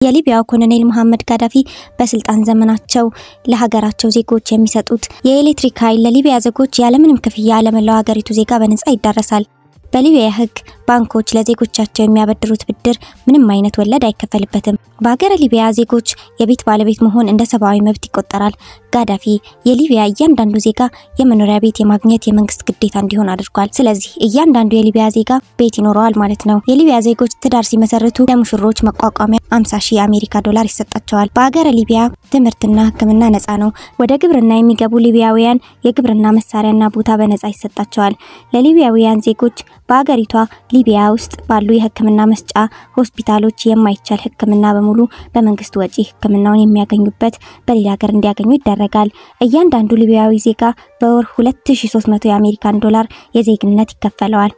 የሊቢያው ኮሎኔል መሐመድ ጋዳፊ በስልጣን ዘመናቸው ለሀገራቸው ዜጎች የሚሰጡት የኤሌክትሪክ ኃይል ለሊቢያ ዜጎች ያለምንም ክፍያ ለመላው ሀገሪቱ ዜጋ በነጻ ይዳረሳል። በሊቢያ ሕግ ባንኮች ለዜጎቻቸው የሚያበድሩት ብድር ምንም አይነት ወለድ አይከፈልበትም። በሀገረ ሊቢያ ዜጎች የቤት ባለቤት መሆን እንደ ሰብአዊ መብት ይቆጠራል። ጋዳፊ የሊቢያ እያንዳንዱ ዜጋ የመኖሪያ ቤት የማግኘት የመንግስት ግዴታ እንዲሆን አድርጓል። ስለዚህ እያንዳንዱ የሊቢያ ዜጋ ቤት ይኖረዋል ማለት ነው። የሊቢያ ዜጎች ትዳር ሲመሰርቱ ለሙሽሮች መቋቋሚያ 50 ሺህ የአሜሪካ ዶላር ይሰጣቸዋል። በሀገረ ሊቢያ ትምህርትና ሕክምና ነጻ ነው። ወደ ግብርና የሚገቡ ሊቢያውያን የግብርና መሳሪያና ቦታ በነጻ ይሰጣቸዋል። ለሊቢያውያን ዜጎች በሀገሪቷ ሊቢያ ውስጥ ባሉ የህክምና መስጫ ሆስፒታሎች የማይቻል ህክምና በሙሉ በመንግስት ወጪ ህክምናውን የሚያገኙበት በሌላ ሀገር እንዲያገኙ ይደረጋል። እያንዳንዱ ሊቢያዊ ዜጋ በወር 2300 የአሜሪካን ዶላር የዜግነት ይከፈለዋል።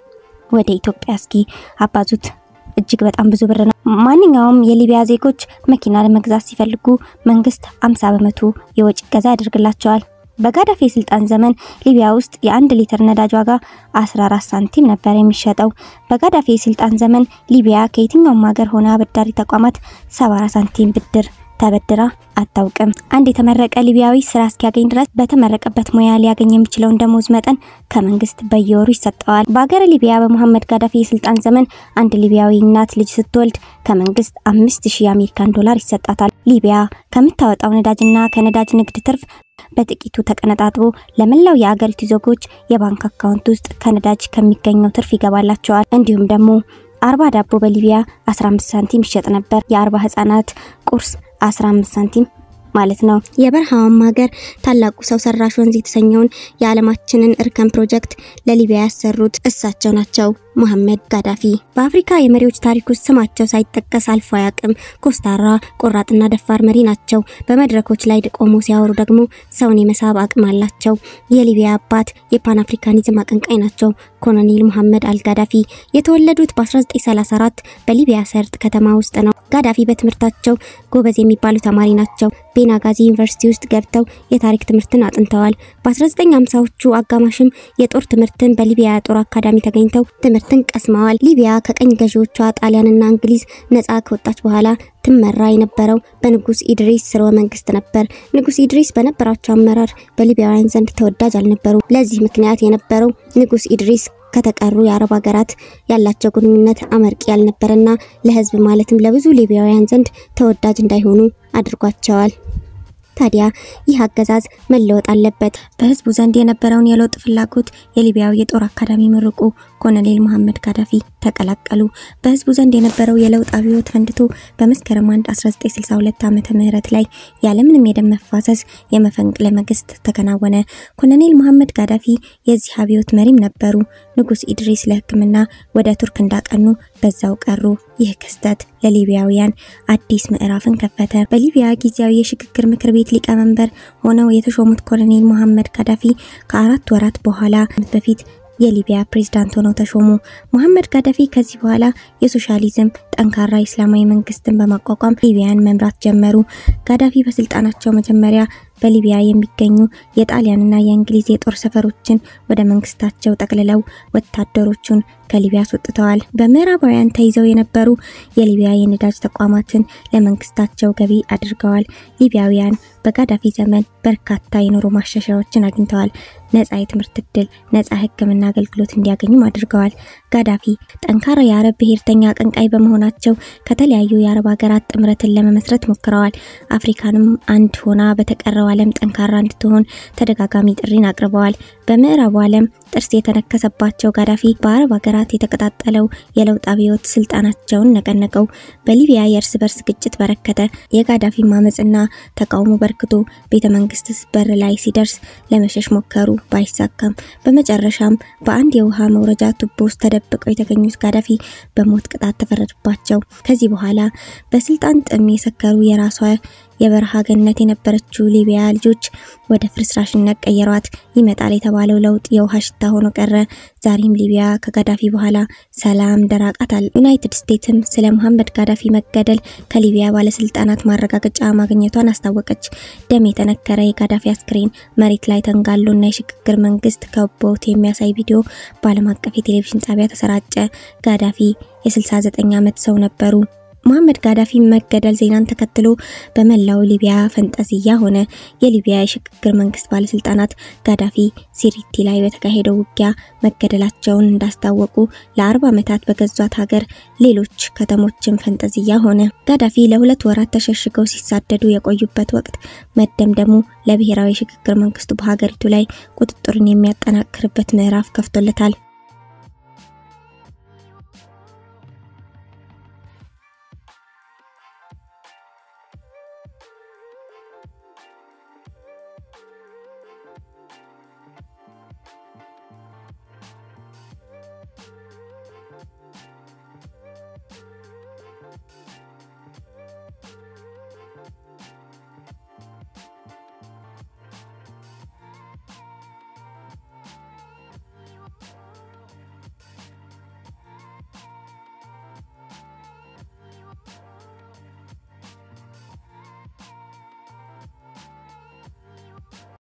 ወደ ኢትዮጵያ እስኪ አባዙት፣ እጅግ በጣም ብዙ ብር ነው። ማንኛውም የሊቢያ ዜጎች መኪና ለመግዛት ሲፈልጉ መንግስት 50% የወጪ እገዛ ያደርግላቸዋል። በጋዳፊ የስልጣን ዘመን ሊቢያ ውስጥ የአንድ ሊትር ነዳጅ ዋጋ 14 ሳንቲም ነበር የሚሸጠው። በጋዳፊ የስልጣን ዘመን ሊቢያ ከየትኛውም ሀገር ሆነ አበዳሪ ተቋማት 74 ሳንቲም ብድር ተበድራ አታውቅም። አንድ የተመረቀ ሊቢያዊ ስራ እስኪያገኝ ድረስ በተመረቀበት ሙያ ሊያገኝ የሚችለውን ደሞዝ መጠን ከመንግስት በየወሩ ይሰጠዋል። በሀገረ ሊቢያ በመሐመድ ጋዳፊ የስልጣን ዘመን አንድ ሊቢያዊ እናት ልጅ ስትወልድ ከመንግስት 5000 የአሜሪካን ዶላር ይሰጣታል። ሊቢያ ከምታወጣው ነዳጅና ከነዳጅ ንግድ ትርፍ በጥቂቱ ተቀነጣጥቦ ለመላው የአገሪቱ ዜጎች የባንክ አካውንት ውስጥ ከነዳጅ ከሚገኘው ትርፍ ይገባላቸዋል። እንዲሁም ደግሞ 40 ዳቦ በሊቢያ 15 ሳንቲም ይሸጥ ነበር። የ40 ህጻናት ቁርስ 15 ሳንቲም ማለት ነው። የበረሃዋም ሀገር ታላቁ ሰው ሰራሽ ወንዝ የተሰኘውን የዓለማችንን እርከን ፕሮጀክት ለሊቢያ ያሰሩት እሳቸው ናቸው፣ መሐመድ ጋዳፊ። በአፍሪካ የመሪዎች ታሪክ ውስጥ ስማቸው ሳይጠቀስ አልፎ አያውቅም። ኮስታራ፣ ቆራጥና ደፋር መሪ ናቸው። በመድረኮች ላይ ቆመው ሲያወሩ ደግሞ ሰውን የመሳብ አቅም አላቸው። የሊቢያ አባት፣ የፓን አፍሪካኒዝም አቀንቃኝ ናቸው። ኮሎኔል መሐመድ አልጋዳፊ የተወለዱት በ1934 በሊቢያ ሰርጥ ከተማ ውስጥ ነው። ጋዳፊ በትምህርታቸው ጎበዝ የሚባሉ ተማሪ ናቸው። ቤንጋዚ ዩኒቨርሲቲ ውስጥ ገብተው የታሪክ ትምህርትን አጥንተዋል። በ1950ዎቹ አጋማሽም የጦር ትምህርትን በሊቢያ ጦር አካዳሚ ተገኝተው ትምህርትን ቀስመዋል። ሊቢያ ከቀኝ ገዢዎቿ ጣሊያንና እንግሊዝ ነጻ ከወጣች በኋላ ትመራ የነበረው በንጉስ ኢድሪስ ስርወ መንግስት ነበር። ንጉስ ኢድሪስ በነበራቸው አመራር በሊቢያውያን ዘንድ ተወዳጅ አልነበሩም። ለዚህ ምክንያት የነበረው ንጉስ ኢድሪስ ከተቀሩ የአረብ ሀገራት ያላቸው ግንኙነት አመርቂ ያልነበረና ለህዝብ ማለትም ለብዙ ሊቢያውያን ዘንድ ተወዳጅ እንዳይሆኑ አድርጓቸዋል። ታዲያ ይህ አገዛዝ መለወጥ አለበት። በህዝቡ ዘንድ የነበረውን የለውጥ ፍላጎት የሊቢያው የጦር አካዳሚ ምሩቁ ኮሎኔል መሐመድ ጋዳፊ ተቀላቀሉ። በህዝቡ ዘንድ የነበረው የለውጥ አብዮት ፈንድቶ በመስከረም 1 1962 ዓመተ ምህረት ላይ ያለምንም የደም መፋሰስ የመፈንቅለ መንግስት ተከናወነ። ኮሎኔል መሐመድ ጋዳፊ የዚህ አብዮት መሪም ነበሩ። ንጉስ ኢድሪስ ለሕክምና ወደ ቱርክ እንዳቀኑ በዛው ቀሩ። ይህ ክስተት ለሊቢያውያን አዲስ ምዕራፍን ከፈተ። በሊቢያ ጊዜያዊ የሽግግር ምክር ቤት ሊቀመንበር ሆነው የተሾሙት ኮሎኔል መሐመድ ጋዳፊ ከ4 ወራት በኋላ በፊት የሊቢያ ፕሬዝዳንት ሆነው ተሾሙ። መሐመድ ጋዳፊ ከዚህ በኋላ የሶሻሊዝም ጠንካራ እስላማዊ መንግስትን በማቋቋም ሊቢያን መምራት ጀመሩ። ጋዳፊ በስልጣናቸው መጀመሪያ በሊቢያ የሚገኙ የጣሊያንና የእንግሊዝ የጦር ሰፈሮችን ወደ መንግስታቸው ጠቅልለው ወታደሮቹን ከሊቢያ አስወጥተዋል። በምዕራባውያን ተይዘው የነበሩ የሊቢያ የነዳጅ ተቋማትን ለመንግስታቸው ገቢ አድርገዋል። ሊቢያውያን በጋዳፊ ዘመን በርካታ የኑሮ ማሻሻያዎችን አግኝተዋል። ነጻ የትምህርት እድል፣ ነጻ ሕክምና አገልግሎት እንዲያገኙም አድርገዋል። ጋዳፊ ጠንካራ የአረብ ብሔርተኛ አቀንቃይ በመሆናቸው ከተለያዩ የአረብ ሀገራት ጥምረትን ለመመስረት ሞክረዋል። አፍሪካንም አንድ ሆና በተቀረው ዓለም ጠንካራ እንድትሆን ተደጋጋሚ ጥሪን አቅርበዋል። በምዕራቡ ዓለም ጥርስ የተነከሰባቸው ጋዳፊ በአረብ ሀገራት የተቀጣጠለው የለውጥ አብዮት ስልጣናቸውን ነቀነቀው። በሊቢያ የእርስ በርስ ግጭት በረከተ። የጋዳፊ ማመጽና ተቃውሞ በርክቶ ቤተ መንግስት በር ላይ ሲደርስ ለመሸሽ ሞከሩ፣ ባይሳካም በመጨረሻም በአንድ የውሃ መውረጃ ቱቦ ውስጥ ተደብቀው የተገኙት ጋዳፊ በሞት ቅጣት ተፈረደባቸው። ከዚህ በኋላ በስልጣን ጥም የሰከሩ የራሷ የበረሃ ገነት የነበረችው ሊቢያ ልጆች ወደ ፍርስራሽነት ቀየሯት። ይመጣል የተባለው ለውጥ የውሃ ሽታ ሆኖ ቀረ። ዛሬም ሊቢያ ከጋዳፊ በኋላ ሰላም ደራቃታል። ዩናይትድ ስቴትስም ስለ መሐመድ ጋዳፊ መገደል ከሊቢያ ባለስልጣናት ማረጋገጫ ማግኘቷን አስታወቀች። ደም የተነከረ የጋዳፊ አስክሬን መሬት ላይ ተንጋሎና የሽግግር መንግስት ከቦት የሚያሳይ ቪዲዮ በዓለም አቀፍ የቴሌቪዥን ጣቢያ ተሰራጨ። ጋዳፊ የ69 ዓመት ሰው ነበሩ። ሙሐመድ ጋዳፊ መገደል ዜናን ተከትሎ በመላው ሊቢያ ፈንጠዝያ ሆነ። የሊቢያ የሽግግር መንግስት ባለስልጣናት ጋዳፊ ሲሪቲ ላይ በተካሄደው ውጊያ መገደላቸውን እንዳስታወቁ ለ40 ዓመታት በገዟት ሀገር ሌሎች ከተሞችን ፈንጠዝያ ሆነ። ጋዳፊ ለ2 ወራት ተሸሽገው ሲሳደዱ የቆዩበት ወቅት መደምደሙ ለብሔራዊ የሽግግር መንግስቱ በሀገሪቱ ላይ ቁጥጥሩን የሚያጠናክርበት ምዕራፍ ከፍቶለታል።